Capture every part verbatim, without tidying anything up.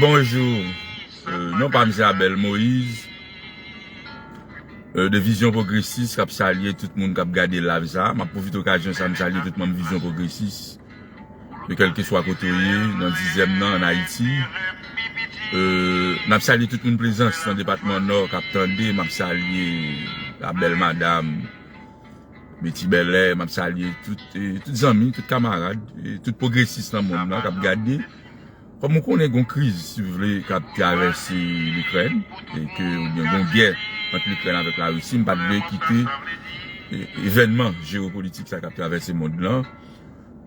Bonjou. Euh, non pa m se Abel Moïse, euh, de Vizyon Pwogresis, k ap salye tout moun k ap gade live sa. M ap pwofite okazyon sa, m salye tout manm Vizyon Pwogresis, de kèlkeswa kote w ye, nan dizyèm nan, ann Ayiti. Euh, n ap salye tout moun Plezans, nan depatman Nò, k ap tande. M ap salye la bèl madam, Betty Bèlè, m ap salye tout, eh, tout zanmi, tout kamarad, eh, tout pwogresis nan mond lan k ap gade. Kòm ou konnen, gon kriz, si w vle, k ap travèse Likrèn, e ke, oubyen gon gè ant Likrèn avèk Larisi, m pa t vle kite, eh, evènman jewopolitik sa k ap travèse mond lan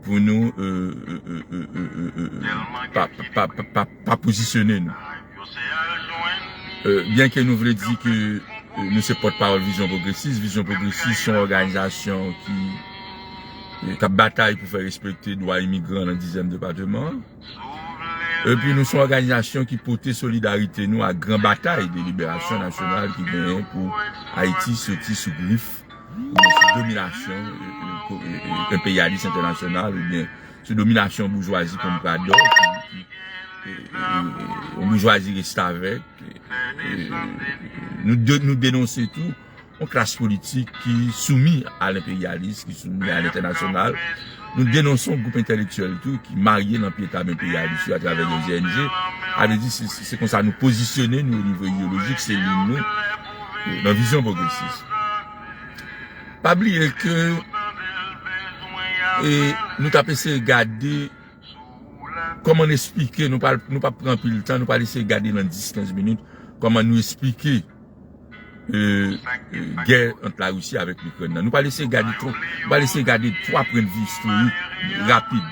pou nou, eh, eh, pa, pa, pa, pa, pa pozisyone nou. Eh, byenke nou vle di ke, eh, nou se pòtpawòl Vizyon Pwogresis, Vizyon Pwogresis se yon òganizasyon ki, eh, k ap batay pou fè respekte dwa imigran nan dizyèm depatman. Epi nou se yon òganizasyon ki pote solidarite nou ak gran batay de liberasyon nasyonal ki genyen pou Ayiti soti sou grif, oubyen sou dominasyon, eh, eh, ko-, eh, eh, enperyalis entènasyonal, oubyen sou dominasyon boujwazi konpradò, ki, ki, eh, eh, yon boujwazi restavèk. Eh, eh, nou de-, nou denonse tou yon klas politik ki soumi a lenperyalis, ki soumi a lentènasyonal. Nou denonse yon gwoup entèlektyèl tou ki marye nan pye tab enperyalis yo atravè de O N G. Sa vle di, se, se, se konsa nou pozisyone nou o nivo ideyolojik, se liy nou, eh, nan Vizyon Pwogresis. Pa bliye ke, eh, nou t ap eseye gade kòman n esplike, nou pa, nou p ap pran anpil tan, nou pral eseye gade nan dis, kenz minit, kòman nou esplike, eh, eh, gè ant Larisi avèk Likrèn nan. Nou pral eseye gade twa, nou pral eseye gade twa pwennvi istorik rapid.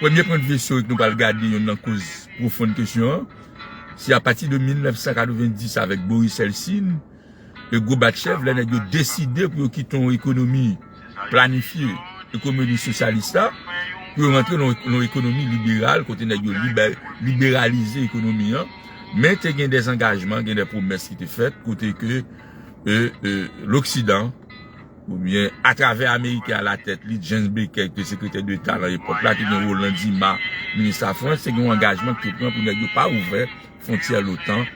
Premye pwennvi istorik nou pral gade, youn nan koz pwofonn kesyon an, se apati de mil nèf san katrevenndis avèk Boris Yeltsin, e Gorbatchev, lè nèg yo deside pou yo kite yon ekonomi planifye, ekonomi sosyalis la, pou yo rantre nan, nan ekonomi liberal, kote nèg yo libè-, liberalize ekonomi an. Men te gen de angajman, gen de pwomès ki te fèt, kote ke, e, e, Loksidan, oubyen atravè Ameriken alatèt li, James Baker, ki te sekretè deta nan epòk la, te gen Roland Dumas, minis Lafrans, te gen yon angajman ki te pran pou nèg yo pa ouvè fwontyè lotan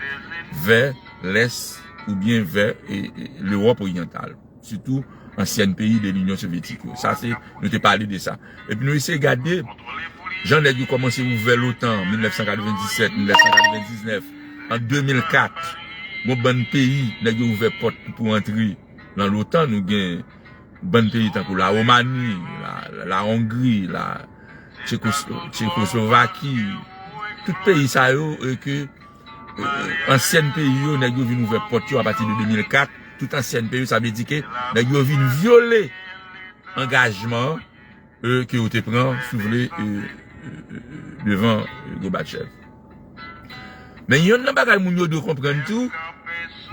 vè lès oubyen vè, e, e, Lewòp oryantal, sitou ansyèn peyi de Linyon Sovyetik yo. Sa se, nou te pale de sa. Epi nou eseye gade jan nèg yo kòmanse ouvè lotan, mil nèf san katrevenndisèt, mil nèf san katrevendiznèf, an de mil kat, gon bann peyi, nèg yo ouvè pòt pou antre nan lotan, nou gen bann peyi tankou la Womani, la, la Ongri, la Tchekos-, Tchekoslovaki, tout peyi sa yo, e ke, e, ansyèn peyi yo, nèg yo vin ouvè pòt yo apati de de mil kat, tout ansyèn peyi yo, sa vle di ke nèg yo vin vyole angajman, e, ke yo te pran, si w vle, e, e, e, devan, e, Gorbatchev. Men yonn nan bagay moun yo dwe konprann tou,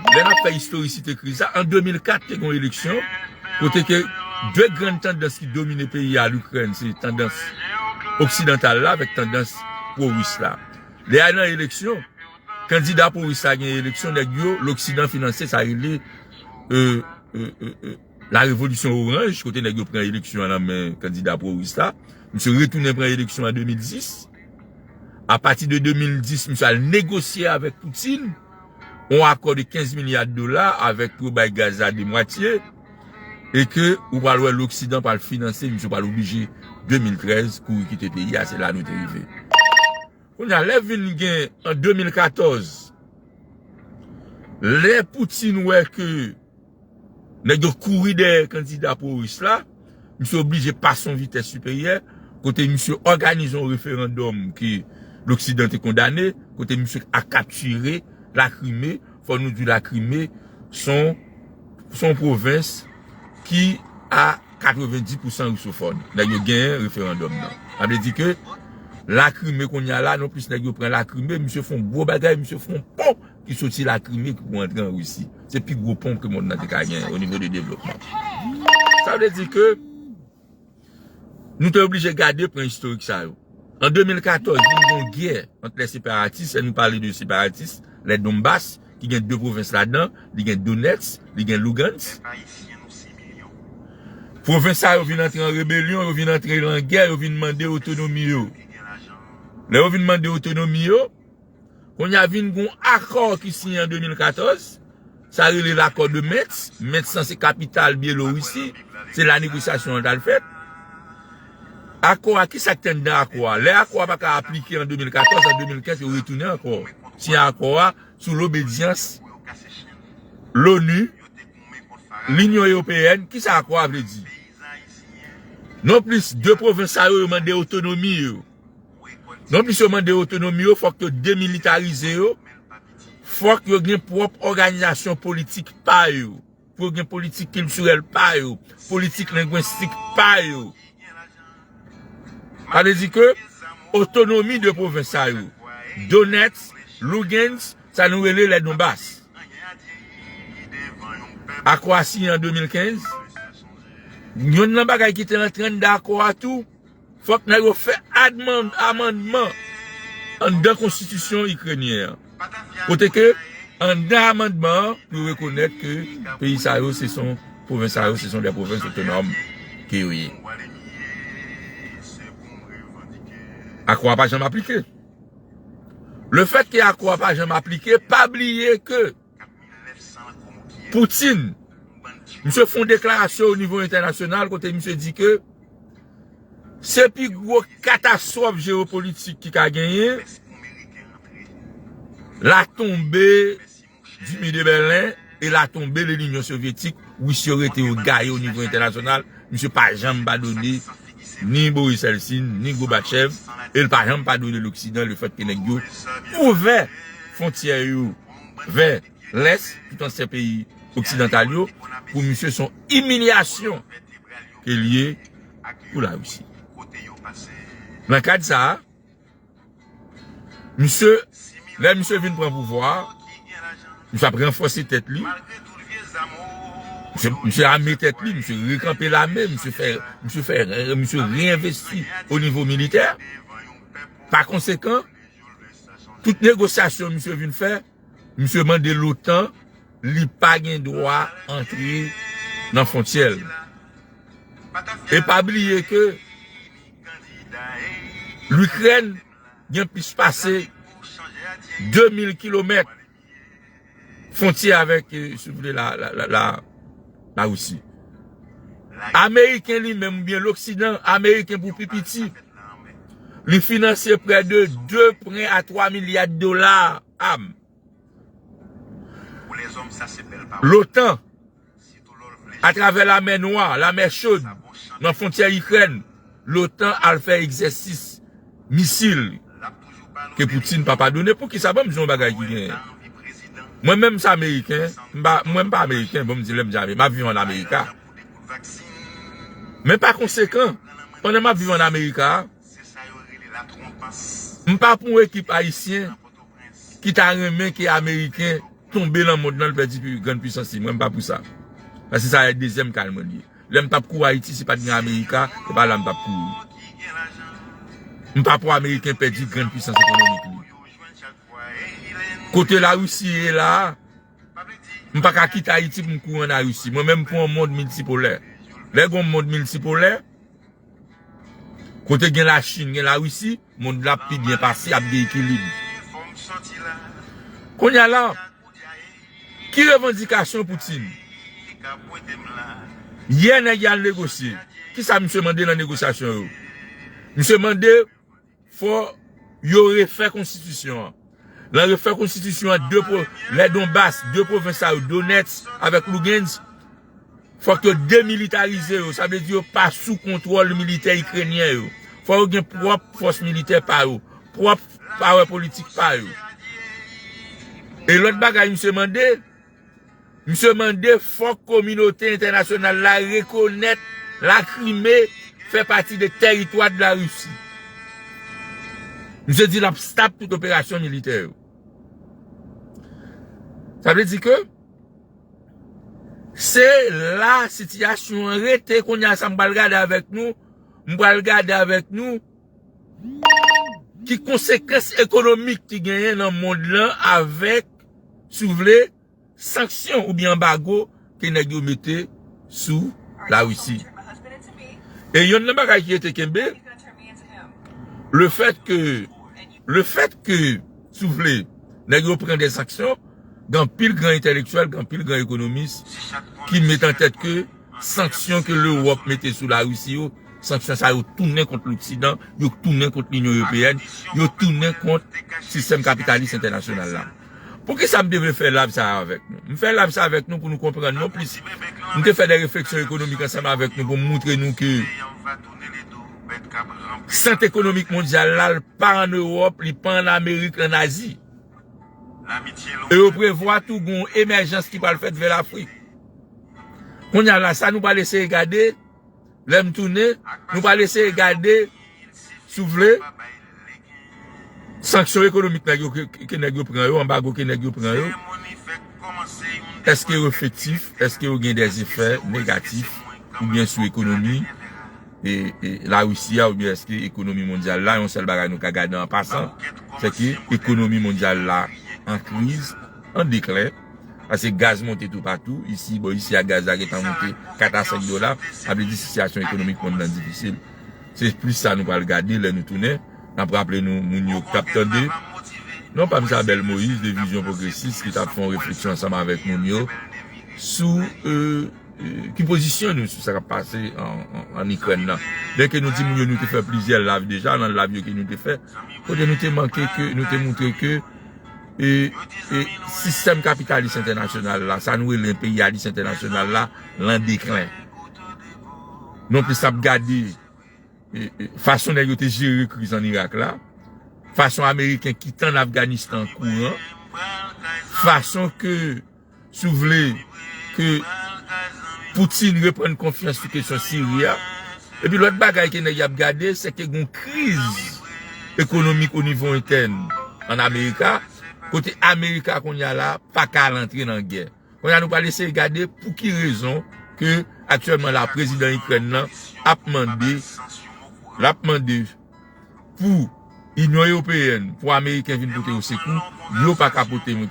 lè n ap fè istorisite kriz la, an de mil kat te gen yon eleksyon, kote ke de grann tandans ki domine peyi a, Likrèn, se tandans oksidantal la avèk tandans pwo-ris la. Lè a nan eleksyon, kandida pwo-ris la gen eleksyon, nèg yo, Loksidan finanse sa rele, e, e, e, e, la revolisyon oranj, kote nèg yo pran eleksyon an nan men kandida pwo-ris la. Misye retounen pran eleksyon an de mil dis. Apati de de mil dis, misye al negosye avèk Poutine yon akò de kenz milya dola avèk pou yo bay gaz la de mwatye, e ke ou pral wè Loksidan pral finanse, misye pral oblije de mil trèz kouri kite peyi a, se la nou te rive. Kounye a, lè vin gen an de mil katòz, lè Poutine wè ke nèg yo kouri dèyè kandida pwo-ris la, misye oblije pase yon vitès siperyè, kote misye òganize yon referandòm ke Loksidan te kondane, kote misye a kaptire Lakrime, fò nou di Lakrime, se yon, se yon pwovens ki a katrevenndis pousan risofòn. Nèg yo genyen referandòm nan. Sa vle di ke Lakrime kounye a la, non plis nèg yo pran Lakrime, misye fè yon gwo bagay, misye fè yon pon ki soti Lakrime ki pou antre an Risi. Se pi gwo pon ke mond nan te ka genyen o nivo de devlopman. Sa vle di ke nou te oblije gade pwen istorik sa yo. An de mil katòz, vin gen yon gè ant lè separatis, lè nou pale de separatis, lè Donbas, ki gen de pwovens ladan, li gen Donetsk, li gen Lugansk. Pwovens sa yo vin antre an rebelyon, yo vin antre nan gè, yo vin mande otonomi yo. Lè yo vin mande otonomi yo, kounye a vin gon akò ki siyen an de mil katòz, sa rele lakò de Minsk. Minsk lan se kapital Byelorisi, se la negosyasyon an t al fèt. Akò a, ki sa k te anndan akò a? Lè akò a pa ka aplike an de mil katòz, an de mil kenz, yo retounen ankò siyen akò a sou lobedyans Loni, Linyon Ewopeyèn. Ki sa akò a vle di? Nonplis de pwovens sa yo, yo mande otonomi yo. Nonplis yo mande otonomi yo, fòk yo demilitarize yo, fòk yo gen pwòp òganizasyon politik pa yo, pou yo gen politik kiltirèl pa yo, politik lengwistik pa yo. Sa vle di ke otonomi de pwovens sa yo, Donetsk, Lugansk, sa nou rele lè Donbas. Akò a siyen an de mil kenz. Yonn nan bagay ki te antrenn dakò a tou, fòk nèg yo fè adman-, amandman anndan konstitisyon ikrenyen an. Kote ke anndan amandman an, pou yo rekonèt ke peyi sa yo, se son, pwovens sa yo, se son de pwovens otonòm ke yo ye. Akò a pa janm aplike. Lefèt ke akò a pa janm aplike, pa bliye ke Putin, misye fè yon deklarasyon o nivo entènasyonal kote misye di ke se pi gwo katastwòf jewopolitik ki ka genyen, la tonbe du mur de Berlin e la tonbe de l'Union Soviétique, Ris yo rete yo gaye o nivo entènasyonal. Misye pa janm padone ni Boris Eltsine, ni Gorbachev, e l pa janm padone Loksidan lefèt ke nèg yo ouvè fwontyè yo vè lès, tout ansyen peyi oksidantal yo, pou misye se yon imilyasyon ke l ye pou Larisi. Nan kad sa a, misye, lè misye vin pran pouvwa a, misye ap ranfòse tèt li. Misye, misye ame tèt li, misye rekanpe lame, misye fè, misye fè, misye reyenvesti o nivo militè. Pa konsekan, tout negosyasyon misye vin fè, misye mande l'OTAN, li pa gen dwa antre nan fwontyè l. E pa bliye ke Likrèn gen plis pase de mil kilomèt fwontyè avèk, eh, si w vle, la, la, la, la, Larisi. Ameriken li menm, oubyen Loksidan, Ameriken pou pi piti, li finanse prè de de pwen a twa milya dola am. Lotan, atravè Lamè Nwa, Lamè Chod, nan fwontyè Ikrèn, Lotan al fè egzèsis misil ke Putin pa padone. Poukisa? Ban m di w yon bagay ki genyen. Mwen menm, m se Ameriken, m pa, mwen, m pa Ameriken, bon, m di lè m di Ameriken, m ap viv ann Amerika. Men pa konsekan, pandan m ap viv ann Amerika, m pa pou yon ekip ayisyen ki ta renmen ke Ameriken tonbe nan mond lan, l pèdi pi, grann pwisans li. Mwen, m pa pou sa. Paske sa se dezyèm kay mwen li ye. Lè m t ap kouri Ayiti, si pa t gen Amerika, se pa la m t ap kouri. M pa pou Ameriken pèdi grann pwisans ekonomik li. Kote Larisi ye la a, m pa ka kite Ayiti pou m kouri ann Larisi. Mwen menm, m pou yon mond miltipolè. Lè gen yon mond miltipolè, kote gen Lachin, gen Larisi, mond la ap pi byen pase, ap gen ekilib. Kounye a la, ki revandikasyon Putin? Yè nèg y al negosye. Kisa misye mande nan negosyasyon yo? Misye mande fò yo refè konstitisyon an. Nan refè konstitisyon an, de pwo-, lè Donbas, de pwovens sa yo, Donetsk avèk Lugansk, fòk yo demilitarize yo. Sa vle di yo pa sou kontwòl militè ikrenyen yo. Fò yo gen pwòp fòs militè pa yo, pwòp pawè politik pa yo. E lòt bagay misye mande, misye mande fòk kominote entènasyonal la rekonèt Lakrime fè pati de tèritwa de Larisi. Misye di l ap stop tout operasyon militè yo. Sa vle di ke se la sitiyasyon an rete kounye a. Sa m pral gade avèk nou, m pral gade avèk nou ki konsekans ekonomik ki genyen nan mond lan avèk, si w vle, sanksyon oubyen anbago ke nèg yo mete sou Larisi. E yonn nan bagay ki rete kenbe, lefèt ke lefèt ke, si w vle, nèg yo pran de sanksyon, gen anpil gran entèlektyèl, gen anpil gran ekonomis ki met an tèt ke sanksyon ke Lewòp mete sou Larisi yo, sanksyon sa yo tounen kont Loksidan, yo tounen kont Linyon Ewopeyèn, yo tounen kont sistèm kapitalis entènasyonal la. Poukisa m te vle fè live sa a avèk nou? M fè live sa a avèk nou pou nou konprann non plis. M te fè de refleksyon ekonomik ansanm avèk nou pou m moutre nou ke sant ekonomik mondyal la, l pa ann Ewòp, li pa ann Amerik, l ann Azi. E yo prevwa tou gen yon emèjans ki pral fèt vè Lafrik. Kounye a la, sa nou pral eseye gade, lè m tounen, nou pral eseye gade, si w vle, sanksyon ekonomik nèg yo, ke, ke nèg yo pran yo, anbago ke nèg yo pran yo. Èske yo efektif? Èske yo gen de efè negatif oubyen sou ekonomi e, e Larisi a, oubyen èske ekonomi mondyal la, yon sèl bagay nou ka gade an pasan, se ke ekonomi mondyal la an kriz, an deklen, paske gaz monte toupatou, isi, bon, isi a gaz la gentan monte kat a senk dola, sa vle di sitiyasyon ekonomik monn nan difisil. Se plis sa nou pral gade lè nou tounen. N ap raple nou, moun yo k ap tande. Non pa m se Abel Moïse, de Vizyon Pwogresis, ki t ap fè yon refleksyon ansanm avèk moun yo sou, e, e, ki pozisyon nou sou sa k ap pase an, an, an Ikrèn nan. Byenke nou di moun yo nou te fè plizyè live deja, nan live yo ke nou te fè, kote nou te manke ke, nou te moutre ke, e, e, sistèm kapitalis entènasyonal la, sa nou rele enperyalis entènasyonal la, l an deklen. Non plis n ap gade, e, e, fason nèg yo te jere kriz an Irak la, fason Ameriken kite ann Afganistan an kouran, fason ke, si w vle, ke Putin reprann konfyans sou kesyon Siri a. Epi lòt bagay ke nèg y ap gade, se ke gen yon kriz ekonomik o nivo entèn an Amerika, kote Amerika kounye a la pa ka al antre nan gè. Kounye a nou pral eseye gade pou ki rezon ke aktyèlman la prezidan Ikrèn nan ap mande, l ap mande pou Inyon Ewopeyèn, pou Ameriken vin pote yo sekou, yo pa ka pote yo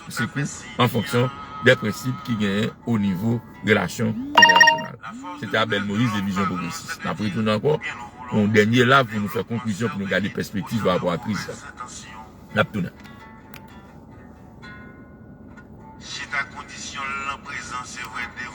sekou an fonksyon de prensip ki genyen o nivo relasyon entènasyonal. Se te Abel Moïse de Vizyon Pwogresis. N ap retounen ankò pou yon dènye live pou nou fè konklizyon, pou nou gade pèspektiv pa rapò a kriz la. N ap tounen. Chita kondisyon l nan prezan, se vre, de